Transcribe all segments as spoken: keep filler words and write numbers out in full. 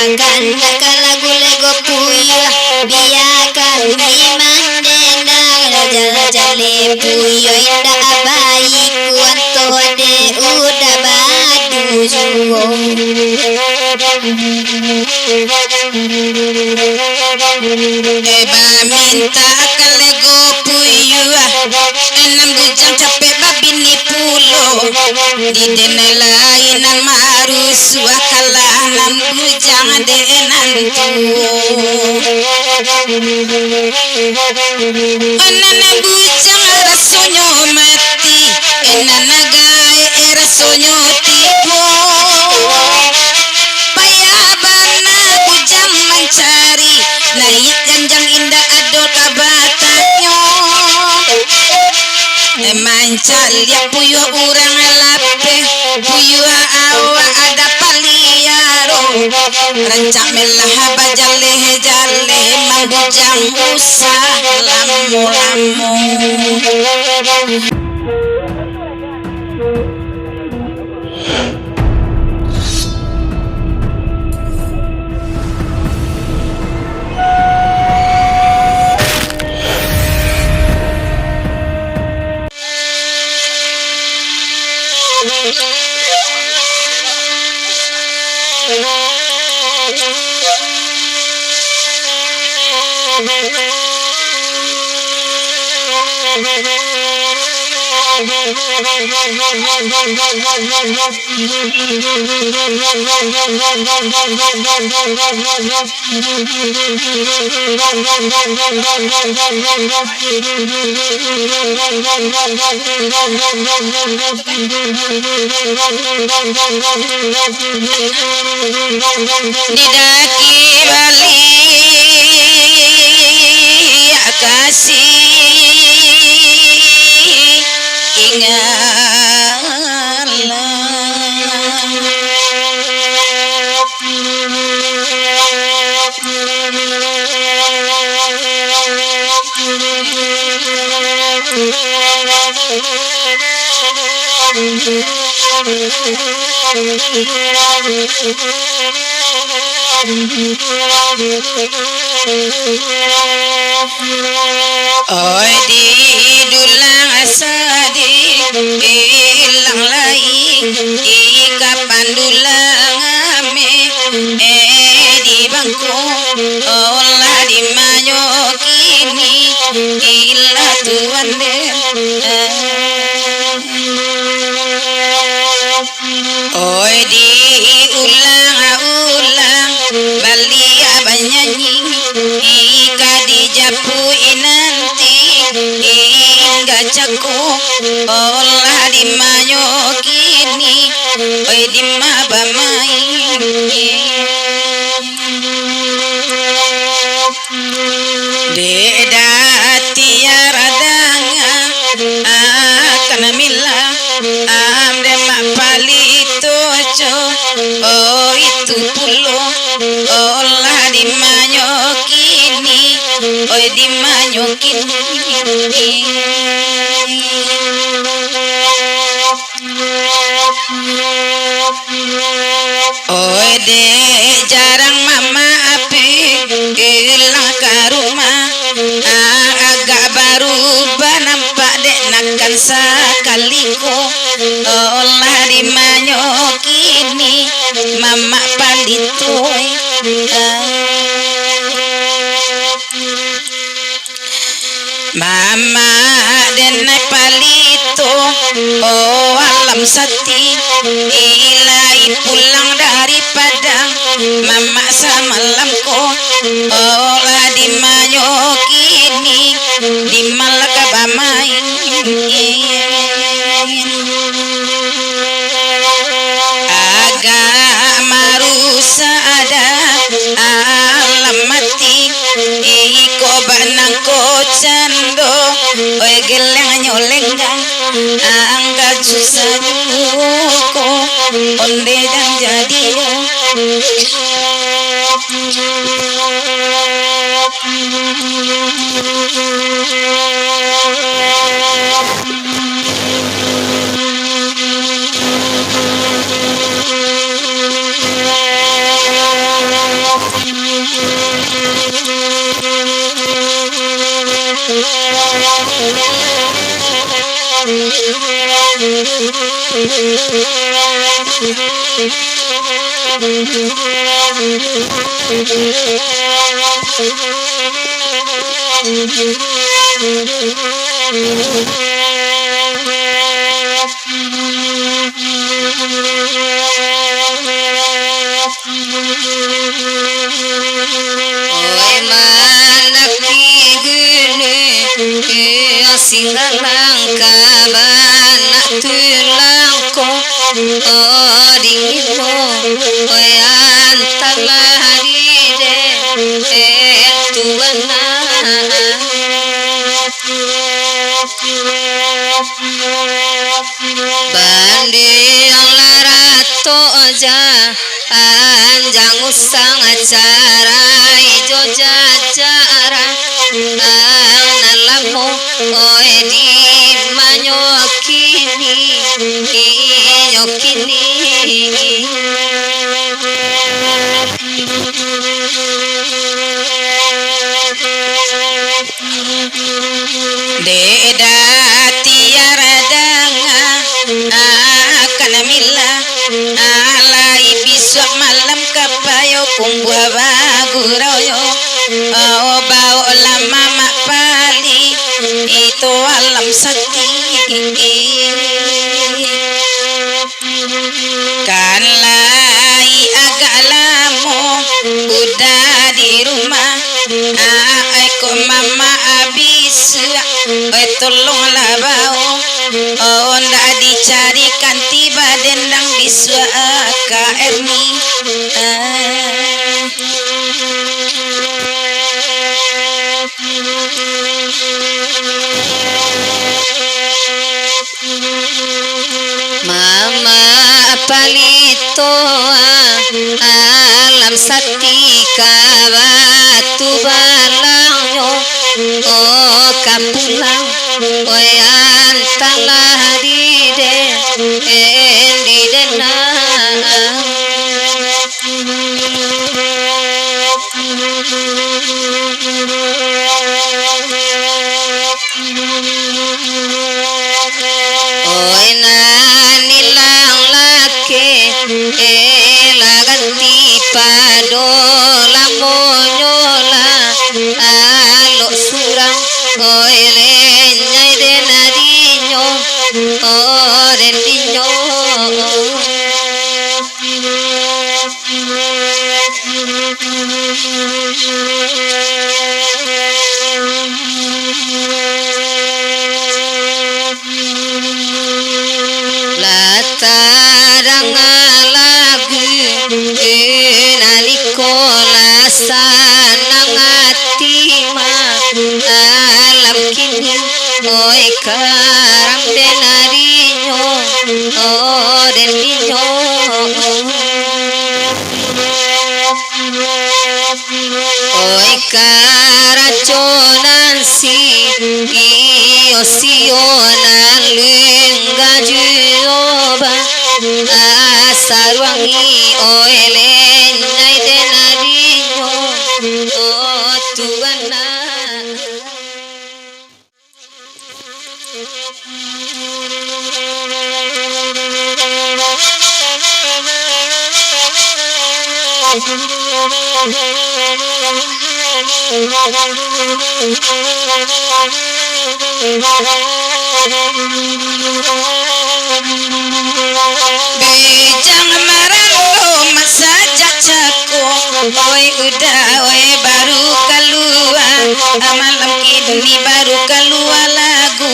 Kandak ka lagu lego puyuah, biakan mimang denang, raja-raja le puyuah indak baik, kuanto de udah badu juo. Eh, baminta ka lego puyuah, eh, nan bujang capek babini pulo. Di denai lai nan marusuah, kalah nan bujang dek nan tuo. Nan bujang rasonyo mati, nan gaek rasonyo tibo. Payah bana bujang mancari, naiak janjang indak ado tabatanyo. Mancaliak puyuah urang lapeh, puyuah awak ada paliaro. Rancak melah bajaleh-jaleh, mambujang usah lamo-lamo. Di daki baliak kasih ingatlah. Oi, di dulang sadih, ilang lai, di kapan dulang ameh, eh, di bangko, olah di manyo kini, ilah tuan deh. Oi, diulang-ulang baliak banyanyi, ika dijapuik nanti, hingga cako, olah di manyo kini, oi, di ma bamain. Dek datiar danga akan milah, am dek mak palito co, oh itu pulo, olah di manyo kini, oi di manyo kini. Oi, dek jarang mamak api, ilang ka rumah. Ah, agak baru banampak dek nakan sakali ko. Olah di manyo kini, mamak palito, eh. Ah. Mamak denai palito, oh alam sati, ilai pulang dari Padang, mamak samalam ko, olah di manyo kini, di ma lah ka bamain. Agak marusak ada alam mati. Iko bak nangko cando, oi gelengnyo lenggang, angga susah juo ko, onde jan jadi. Oe manaki gini, iyo singgalang ka banak tulang ko. Oh, dingin mo, oe antah lah di de, eh, tuan nah. Bandiang lah ratok ja, anjang usang carai jo jajaran. Ang nan lamo, oe di manyo kini, inyo kini. Dek da tiara danga, akan mila, alai bisuak malam ka payo kumbuah bagurau yo. Oh, baok lah mamak pali, itu alam sati. Kan lai agak lamo uda di rumah, ai kok mamak abih suak, oi tolonglah bao, oh ndak dicarikan tiba dendang bisuak ka Erni. Ah. Mama palito, ah, alam sati ka batu balangnyo, oh, ka pulang, oi, antahlah di de, eh, di de nah. Oi, nan ilang lakeh, eh, lah ganti pado lamonyo lah, alok surang, oi, lenyai den adinyo, oh, den dinyo. Lah tadanga lagu, eh, naliko lah sanang ati mah, alam kini, oi, karam den adinyo, oh, den dinyo. Oi, karajo nan si, iyo sio nan lingga juo ba, asaruangi, oi, lenyai den adinyo, oh, tuan nah. Bijang marando masajak cako, oi uda, oi baru kalua, malam kini baru kalua lagu,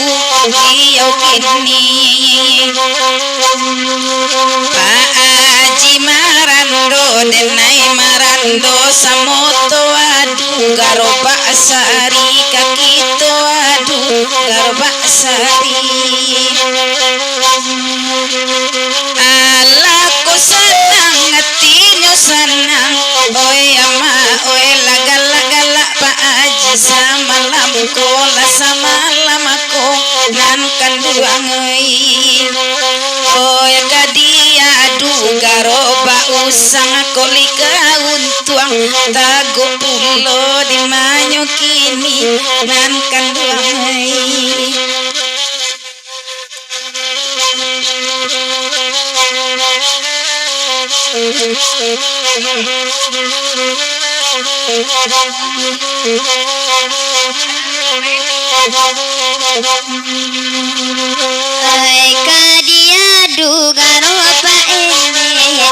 iyo kini. Pak Aji marando, denai marando, samo to adu, garobak sari kaki to adu, garobak sari. Alah ko sanang, atinyo sanang. Oi ama, oi lah galak-galak Pak Aji, samalam ko lah samalam ko nan kanduang oi. Oi ka diadu garobak usang ko lika untuang, tago pulo di manyo kini nan kanduang oi. Ai ka diadu garo paene,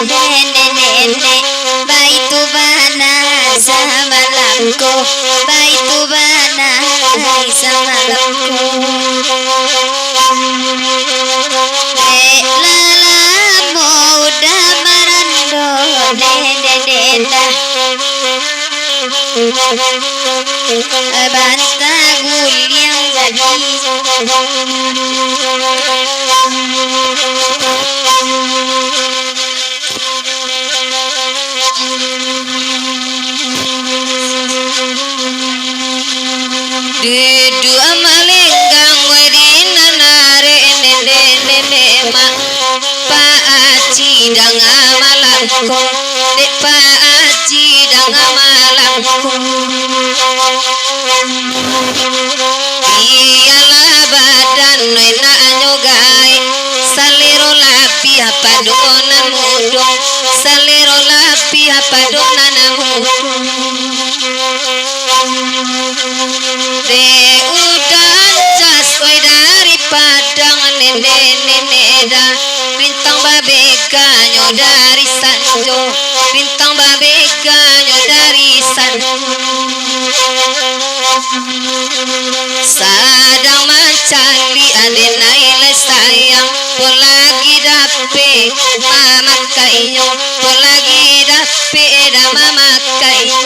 nenek-nenek, baitu bana samalam ko, baitu bana samalam ko. Dek lah lamo udah marando, nenek-nenek. Banta guliang jadi. Duduak malenggang weh di nan arek, nenek-nenek mak. Pak Aji danga malam ko, dek Pak Aji danga malam ko. Iyolah badan no enaknyo gaek, salero labiah pado nan mudo, salero labiah pado nan mudo. Dek udan jas weh dari Padang, nenek-nenek dah. Bintang babeganyo dari sanjo, bintang babeganyo dari sanjo. Sadang mancaliak aden ai lai sayang, po lagi dapek mamakainyo, po lagi dapek dah mamakainyo.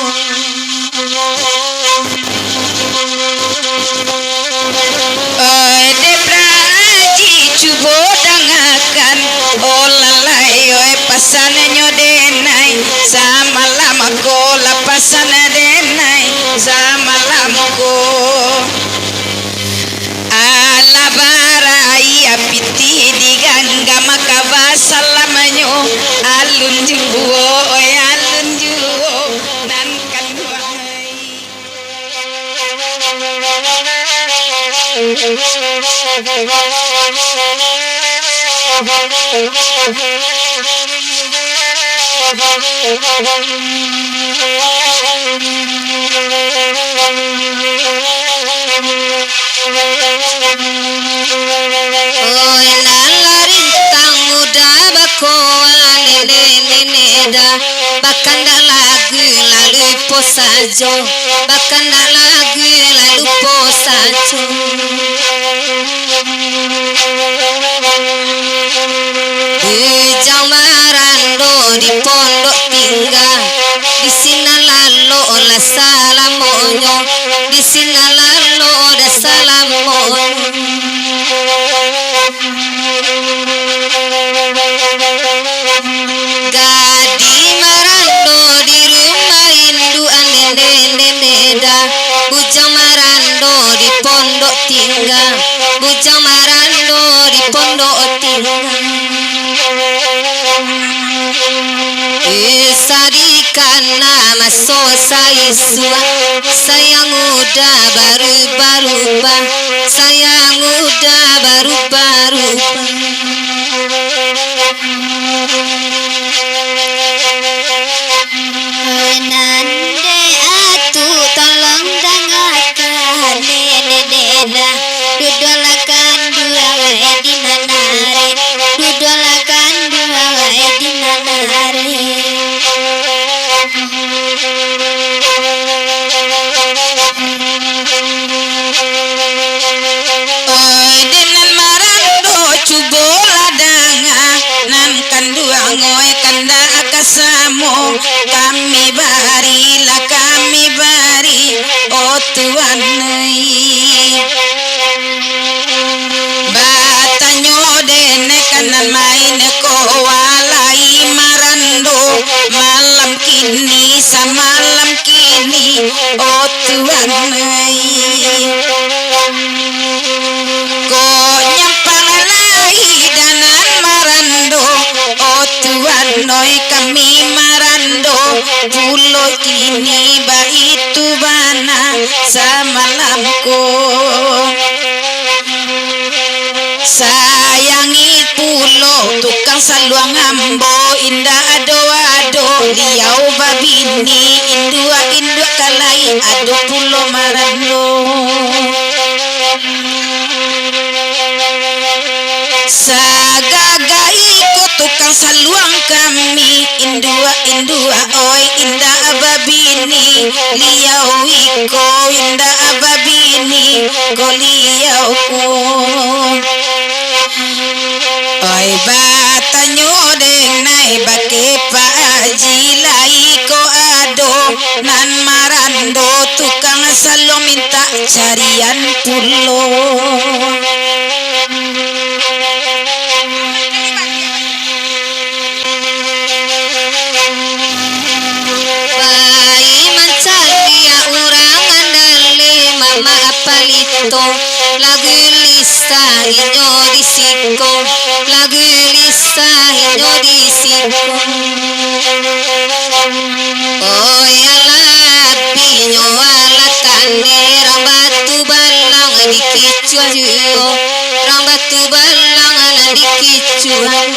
Oi, dek Pak Aji, cubo dangakan. Oh, lalai, oi, pasannyo den ai. Samalam ko lah pasan den ai. Samalam ko. Alah barai pitih diganggam ka basalamnyo. Alun juo, oi, alun juo. Nan kanduang ai. Oi, nan lah rintang muda bakoa, nenek-nenek dah. Bakandak lagu lalu po sajo, bakandak lagu lalu po sajo. Bujang marando di pondok tingga, di sinan lalok lah salamonyo, di sinan lalok dah salamonyo. Gadih marando di rumah induak, nenek-nenek dah. Bujang marando di pondok tingga, bujang marando di pondok tingga. Sadikana maso saisuak, sayang udah barubah-rubah, sayang udah barubah-rubah. Nan dek atu tolong dangakan, nenek-nenek dah. Duduaklah kanduang di nan arek, duduaklah kanduang di nan arek. Oi, dek nan marando, cubolah danga, nan kanduang, oi, kandak ka samo, kami barilah, kami bari, oh Tuan ai. Batanyo den ka nan main ko, walai marando, malam kini, samalam kini, oh Tuan ai. Kok nyampang lai danan marando, oh Tuan oi, kami marando pulo kini, baitu bana samalam ko. Sayangi pu Ambo indak ado-ado liau babini, induak-induak ka lai ado pulo marando. Sagagai ko tukang saluang kami, induak-induak oi indak babini, liau iko indak babini, ko liau ko. Oi, batanyo dek nai bakeh Pak Aji, lai ko ado nan marando tukang saluang mintak carian pulo. Pai mancaliak urang andaleh mamak palito, lah gulisah inyo di siko, lah gulisah inyo di siko. Oi, alah abinyo alah tandeh, rang batu balang dikicuah juo, rang batu balang nan dikicuah.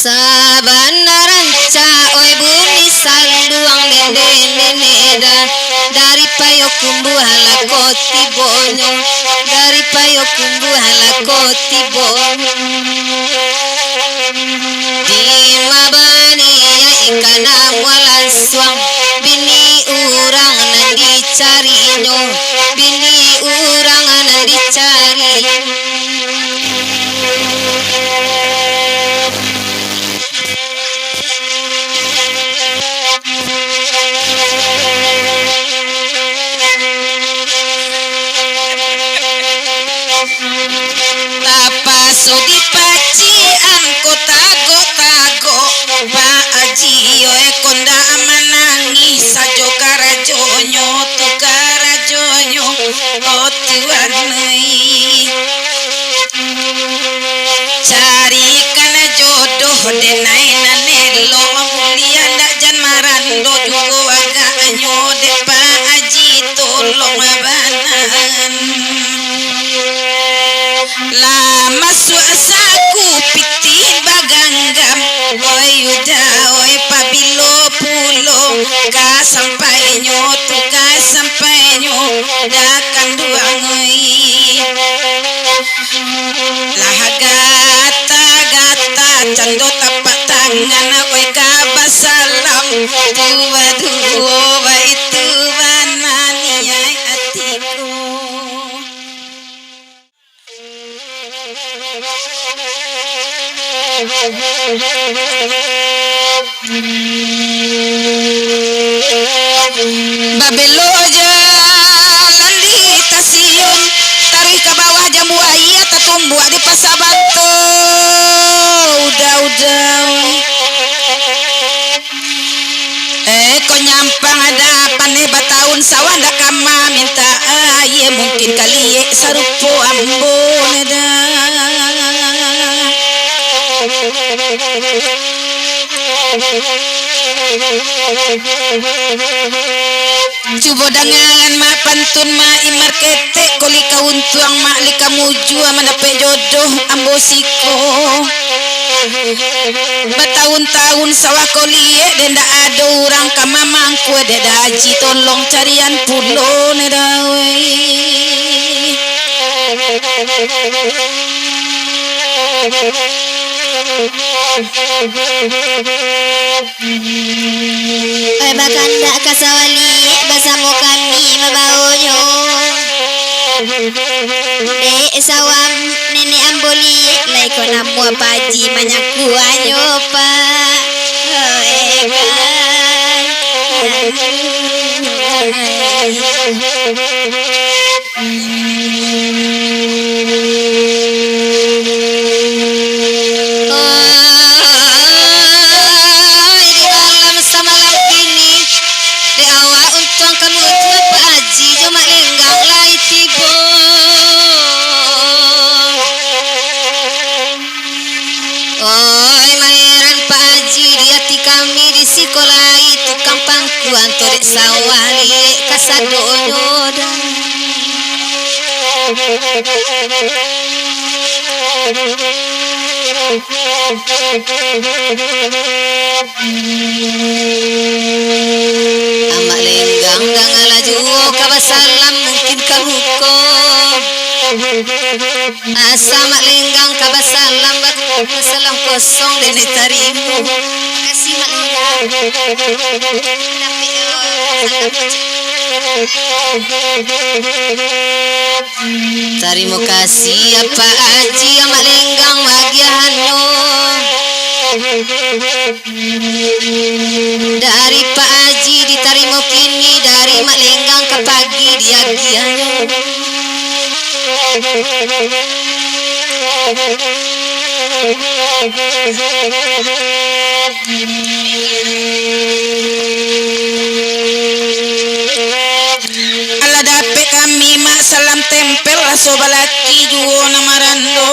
Sabana rancak, oi, bunyi saluang dendeng nenek dah. Dari Payokumbuah lah ko tibonyo, dari Payokumbuah lah ko tibonyo. Dima baniaik ka namuah lansuang, bini urang nan dicarinyo, bini urang nan dicari. Tapaso dipacik angko tago-tago, Pak Aji, oi, ko ndak manangih sajo karajonyo tu, karajonyo, oh Tuhan ai. Carikan jodoh denai nan elok, mulia ndak jan marando juo agaknyo dek Pak Aji, tolong banan. Lah masuak saku pitih baganggam, oi uda, oi pabilo pulo ka sampainyo tu, ka sampainyo dah kanduang oi. Lah gata-gata cando tapak tangan, oi ka basalam tu baduo, baitu bana niaik atiku. Babelok jalan di stasiun, taruih ka bawah Jambu Aia, tatumbuak di Pasa Bato. Uda-uda. Eh, ko nyampang ado paneh batahun, sawah ndak ka mamintak aia, mungkin kaliek sarupo ambo neda. Cubo dangaran mak pantun mak, Imar Ketek ko lika untuang mak, lika mujua mandapek jodoh ambo siko. Batahun-tahun sawah ko liek, dek ndak ado urang ka mamangkua, dek Daji tolong carian pulo ne dawai. Oi, bakandak ka sawah liek basamo kami mambaonyo. Dek sawah nenek ambo liek, lai ko namuah paji manyakuanyo, Pak. Oi, kan. Oi, di malam samalam kini, dek awak untuang ka mujua Pak Aji jo Mak Lenggang lai tibo. Sawah liek kasadonyo dah. Amak Lenggang, dangalah juo ka basalam, mungkin ka luko. Asa Mak Lenggang ka basalam, ba-, basalam kosong den tarimo. Makasih, Mak Lenggang. Dapek, eh, salam. Tarimo kasih, Apak Aji, Amak Lenggang, magiahan nyo. Dari Pak Aji ditarimo kini, dari Mak Lenggang ka pagi diagiahnyo. Alah dapek kami, Mak, salam tempel, raso balaki juo nan marando.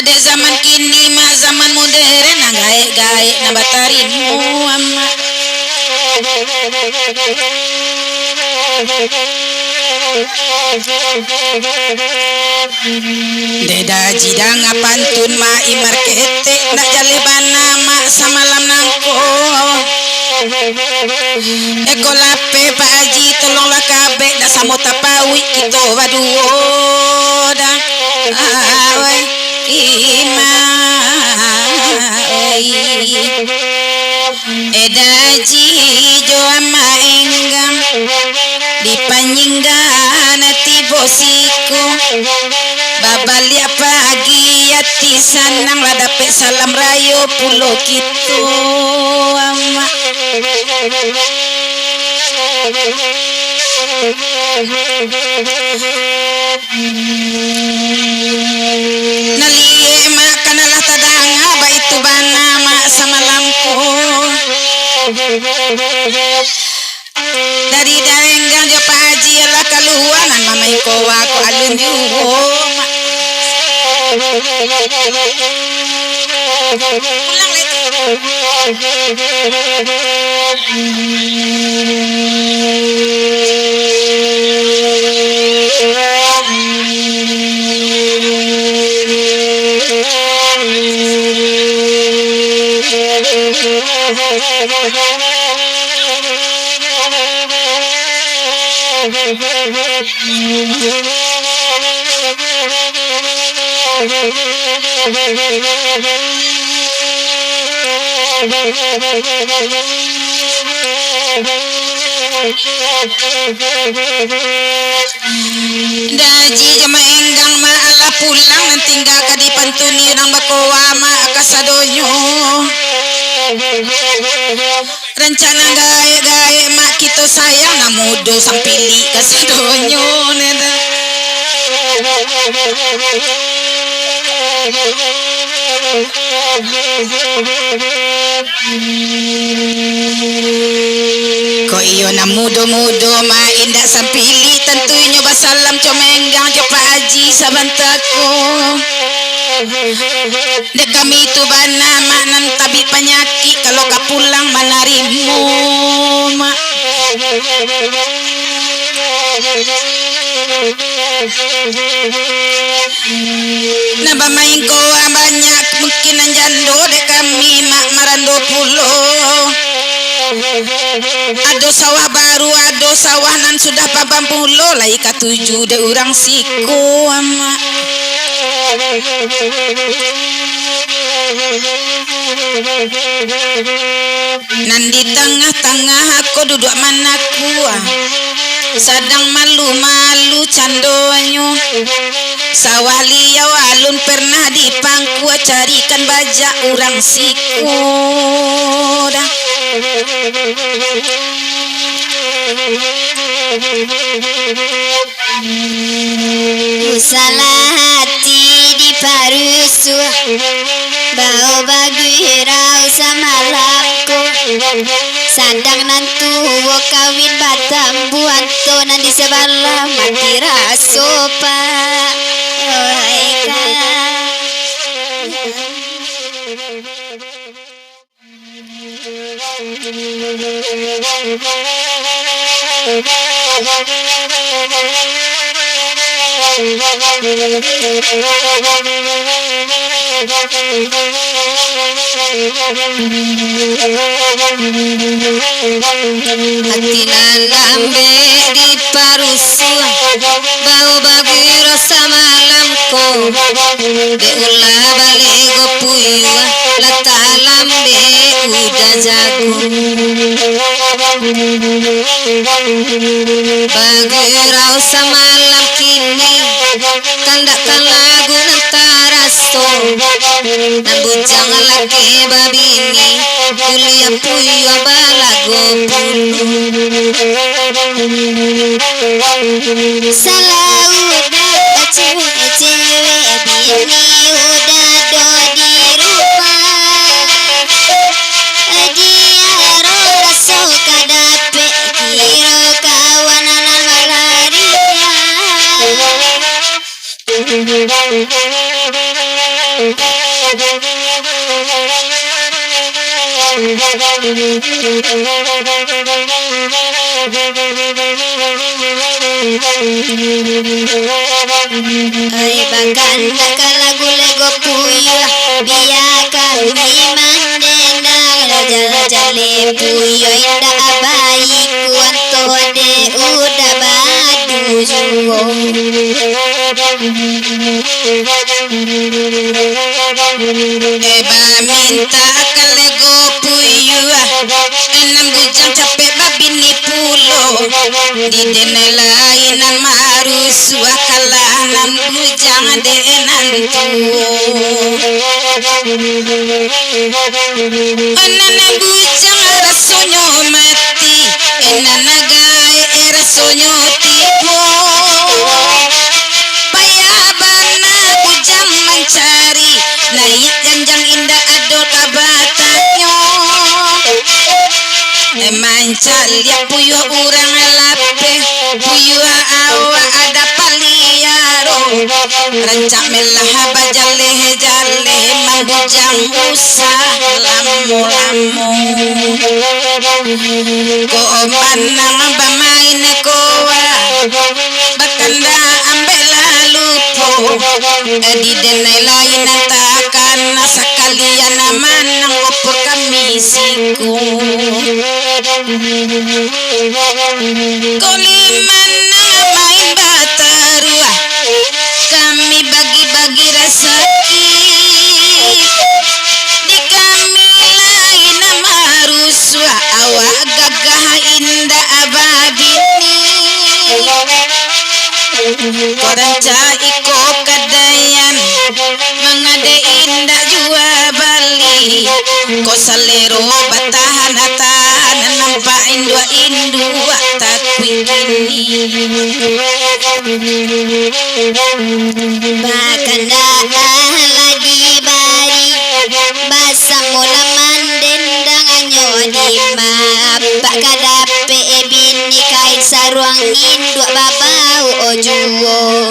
Dek zaman kini, Mak, zaman moderen, nan gaek-gaek nan batarimo, Amak. Dek Daji danga pantun, Mak, Imar ketek, ndak jaleh bana, Mak, samalam nangko. Eko lapeh, Pak Aji, tolonglah kabek, dak samo tapauik kito baduo dah. Ah, oi, Imar, oi. Eh, Daji jo Amak Enggang, di Panyinggan tibo siko. Babaliak pagi ati sanang, lah dapek salam rayo pulo kito, Amak. Nan liek, Mak, kan alah tadanga, baitu bana, Mak, samalam ko. Dari Daenggang jo Pak Aji alah kalua, nan mamain kowa ko alun juo, Mak. Pulang lai tu. Daji jo Maenggang, Mak, alah pulang, nan tingga ka dipantuni urang bakowa, Mak, kasadonyo. Rancana gaek-gaek, Mak, kito sayang, nan mudo sampilik kasadonyo, neda. Kok iyo nan mudo-mudo, Mak, indak sampilik, tantu inyo basalam jo Maenggang jo Pak Aji sabanta ko. Dek kami tu bana, Mak, nan tabik panyakik, kalau ka pulang manarimo, Mak. Nan bamain kowa banyak, mungkin nan jando, dek kami, Mak, marando pulo. Ado sawah baru, ado sawah nan sudah pabam pulo, lai katuju dek urang siko, Amak. Nan di tangah-tangah ko duduak manakua, sadang malu-malu candonyo. Sawah liau alun pernah dipangkua, carikan bajak urang siko dah. Usahlah hati diparusuah, bao bagirau samalam ko. Sadang nan tuo kawin batambuan, to nan di sabalah mati raso, Pak. Ohai, Kak. Hati nan lambek diparusuah, bau bagiro samalam ko. Dek ulah balego puyuah, lah talambek udah jago. Bagirau samalam kini, kandakkan lagu nan taraso. Nan bujang laki babini, kuliah puyuah balago pulu. Salah udah cewek-cewek, bini udah do di rumah. Diaro raso ka dapek, kiro kawan nan malarian. Ai, bakandak ka lagu lego puyuah, biakan di mandendang, raja-raja le puyuah indak baik, kuanto dek udah badu juo. Eh, bamintak ka lego puyuah, eh, nan bujang capek babini pulo. Di denai lai nan marusuah, kalah nan bujang dek nan tuo. Eh, nan bujang rasonyo mati, eh, nan gaek rasonyo tibo. Payah bana bujang mancari, naiak janjang indak ado tabatanyo. Eh, mancaliak puyuah urang lapeh, puyuah awak ada paliaro. Rancak melah bajaleh-jaleh, mambujang usah lamo-lamo. Ko manang bamain koa, bakandak ambek lalu po. Di denai lai nan takana, sakalian manang opor kami siku. Ko limanang main bataruah, kami bagi-bagi rasaki. Di kami lai nan marusuah, awak gagah indak babini. Ko rancak iko kadaian, mangade indak jua bali. Ko salero batahan-tahan, nampak induak-induak takuik kini. Bakandak lah dibari, basamo lah mandendang, hanyo di mapak ka dapek bini, kain saruang induak babau juo.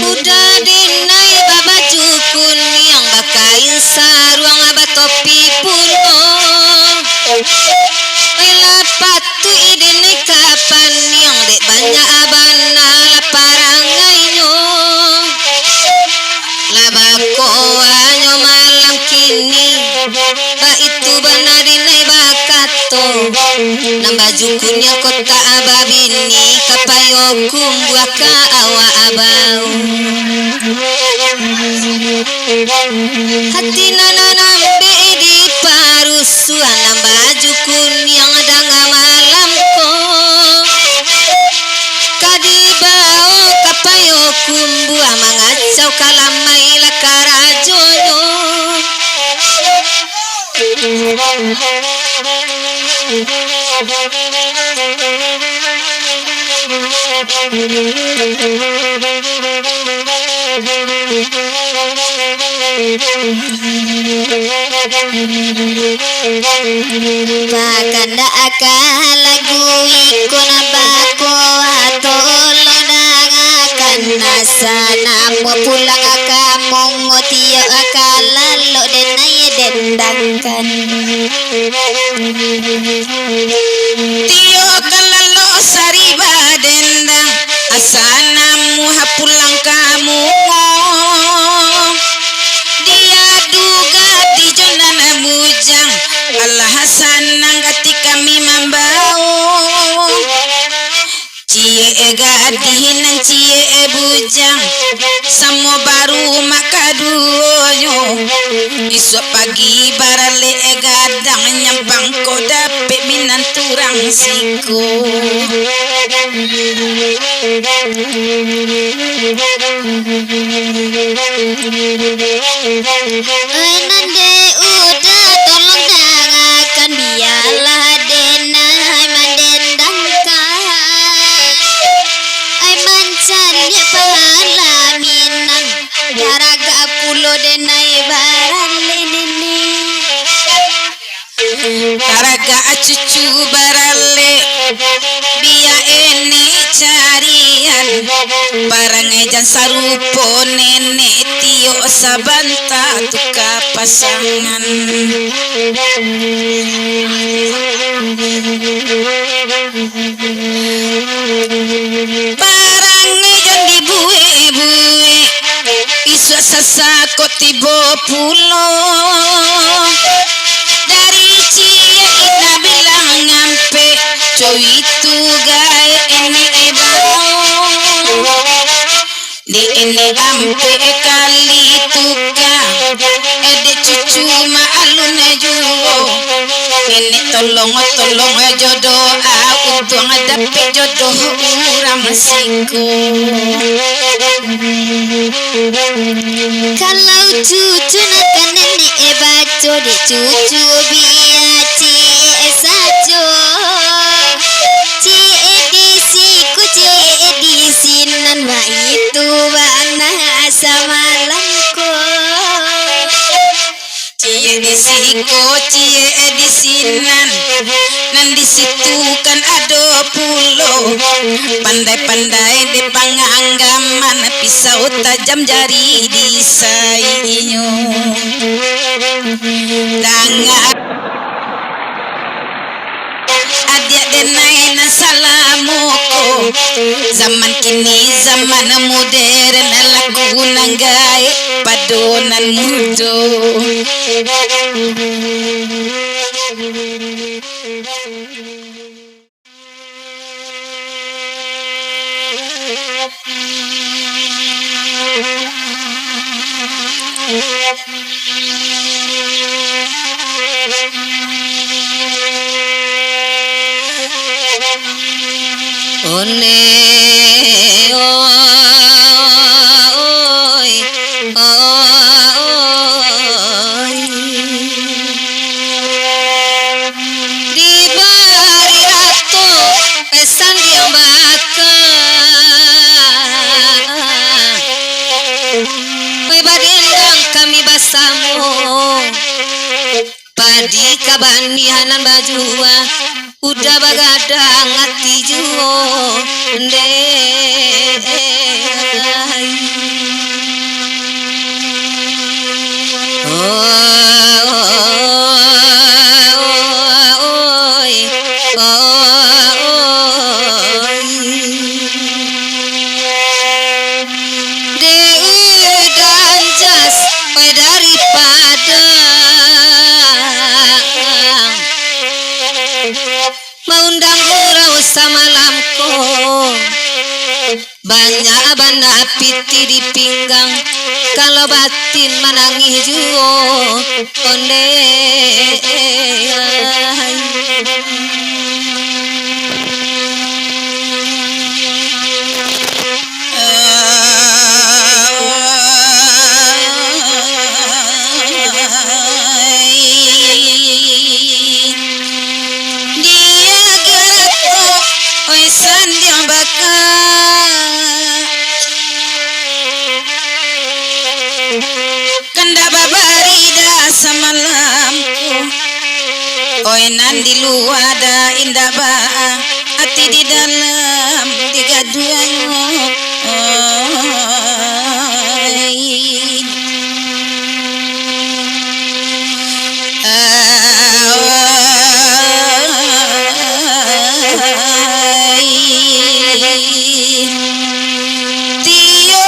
Udah dinai babaju kuniang, bakain saruang, batopi pulo. Lah patuik dinai ka paniang, dek banyak bana lah parangainyo. Lah bakoanyo malam kini, baitu bana dinai bakato. Nan baju kuniang kotak babini, ka payo kumbuah ka awak abau. Hati nan ambek diparusuah, nan baju kuniang danga malam ko. Ka dibao ka payo kumbuah, mangacau ka lamai lah karajonyo. Bakandak aka lagu iko nan bakoa, tolong dangakan, asa namuah pulang aka mongo, tiok aka lalok denai dendangkan. Tiok aka lalok sari badendang, asa namuah pulang ka mungo. Diadu gadi jo nan bujang, alah sanang ati kami mambaun. Ciek gadih nan ciek bujang, samo barumak kaduonyo. Isuak pagi baralek gadang, nyampang ko dapek minantu urang siko. Oi nan dek uda, tolong dangakan, bialah denai mandendangkan. Ai mancaliak palaminan, taragak pulo denai baralek nini. Taragak cucu baralek, bia enek carian. Parangai jan sarupo nenek, tiok sabanta tu ka pasangan. Parangai jan dibuek-buek, isuak sasako tibo pulo. Dari ciek ina bilang ampek, co itu gaek enek bao. Dek enek ampek kali tuka, eh, dek cucu maalun juo. Enek tolong, tolong jo doa, untuang dapek jodoh urang siko. Kalau cucu nan ka nenek baco, dek cucu bia ciek sajo. Ciek di siko, ciek di sinan, baitu bana samalam ko. Ciek di siko, ciek di sinan, nan di situ kan ado pulo. Pandai-pandai dek panganggaman, pisau tajam jari disainyo. Danga adiak denai nan salamo ko. Zaman kini zaman modern, laku nan gaek pado nan mudo. One, oi, oi. Dibari ato pesan diang baka. Oi, badendang kami basamo. Padi ka banianan bajua, uda bagadang ati juo, ndeh. Oi, oi. Dek udan jas, oi, dari Padang. Maundang urau samalam ko. Banyak bana pitih di pinggang, kalau batin manangih juo, ondeh. Dia gerato, oi, sandiang baka. Nan di lua da indak baa, ati di dalam digaduahnyo. Tio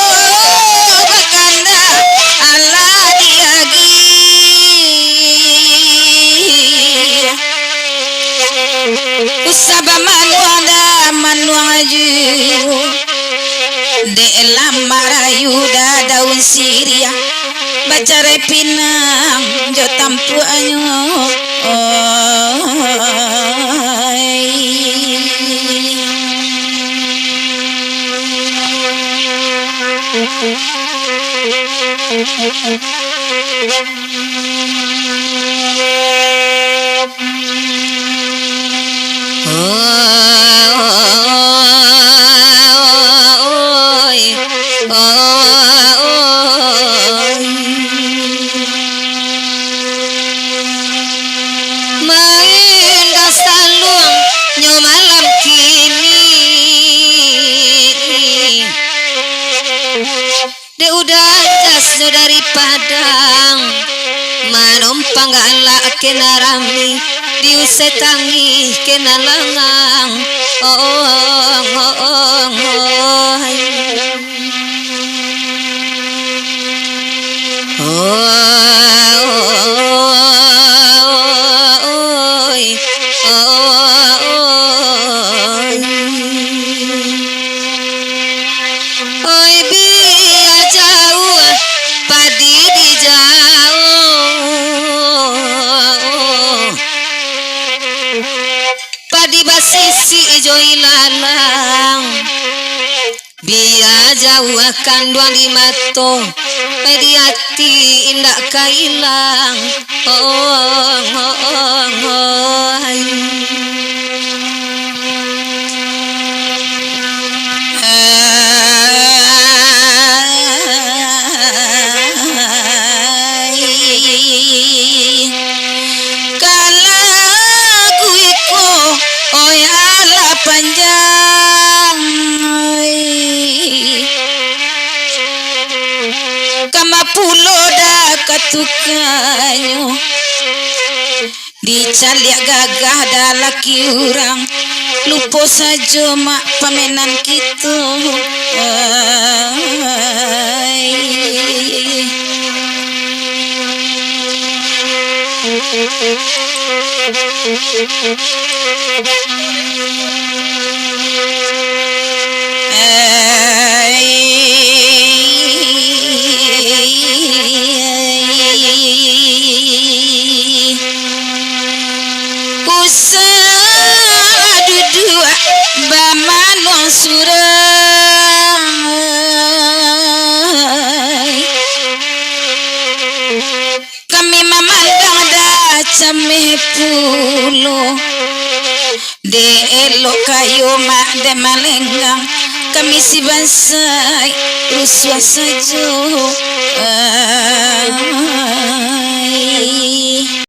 bakandak alah diagiah. Usah bamanuang da manuang jiwo. Dek lamak rayu da daun siriah, bacarai pinang jo tampuaknyo. Oi. Maindah saluang nyo malam kini. Dek udah jas nyo dari Padang, manompang galak kena rami, diusai tangih kena langang. Oh, oh, oh, oh, oh. Oi, oi, oi. Oi, bia jauah padi di jauah. Padi basisi jo ilalang. Bia jauah kanduang di mato, eh, di ati indak ka ilang. Oh, oh, oh, oh, ai. Ai. Kalagu iko, oi, alah panjang, oi. Kama pulo da katukanyo. Dicaliak gagah da laki urang, lupo sajo mak pamenan kito. Ai. Usah duduak bamanuang surang. Kami mamandang da cameh pulo. Dek elok kayo mak dek malenggang. Kami si bansai rusuah sajo.